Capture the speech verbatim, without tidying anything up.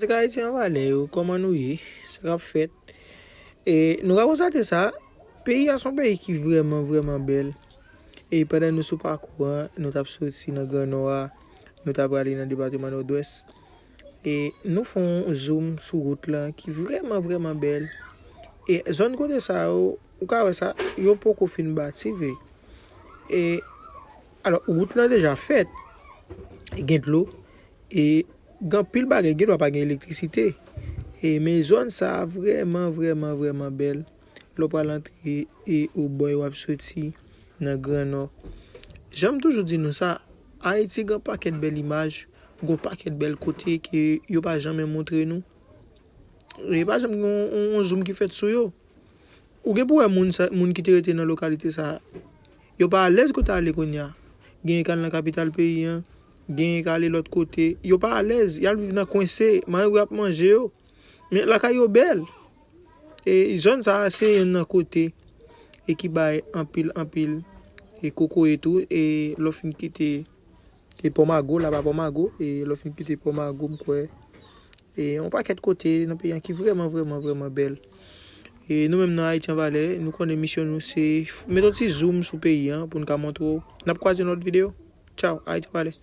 Fanatik Ayiti an valè yo, kòman nou ye? Sa k ap fèt? E nou ka konstate sa, peyi a se yon peyi ki vrèman, vrèman bèl. E pandan nou sou pakou an, nou t ap soti nan Gran Nò a, nou t ap prale nan depatman Nòdwès. E nou fè yon zoom sou wout lan ki vrèman, vrèman bèl. E zòn kote sa yo, ou ka wè sa, yo poko fin bati vre. E alò, wout lan deja fèt. E gen dlo. E gen anpil bagay, gen dwa pa gen elektrisite. E men zòn sa a vrèman, vrèman, vrèman bèl. Lè w pral antre e ou bò e w ap soti nan Gran Nò. Jan m toujou di nou sa, Ayiti gen pakèt bèl imaj, gen pakèt bèl kote ke yo pa janmen montre nou. E pa janm gen yon, yon, yon zoom ki fèt sou yo. Ou gen pou wè moun sa, moun ki te rete nan lokalite sa a. Yo pa alèz kote ale kounye a. Genyen k al nan kapital peyi an, genyen k ale lòt kote. Yo pa alèz, y al viv nan kwense, malgre y ap manje yo. Men lakay yo bèl. E zòn sa a se youn nan kote e ki bay anpil, anpil e kokoye tou. E lè w fin kite e Pòmago, laba Pòmago, e lè w fin kite Pòmago, m kwè e yon pakèt kote nan peyi an ki vrèman, vrèman, vrèman bèl. E nou menm nan Ayiti an valè, nou konnen misyon nou se f- mete yon ti zoom sou peyi an pou n ka montre w. N ap kwaze yon lòt videyo. Tchaw, Ayiti an valè.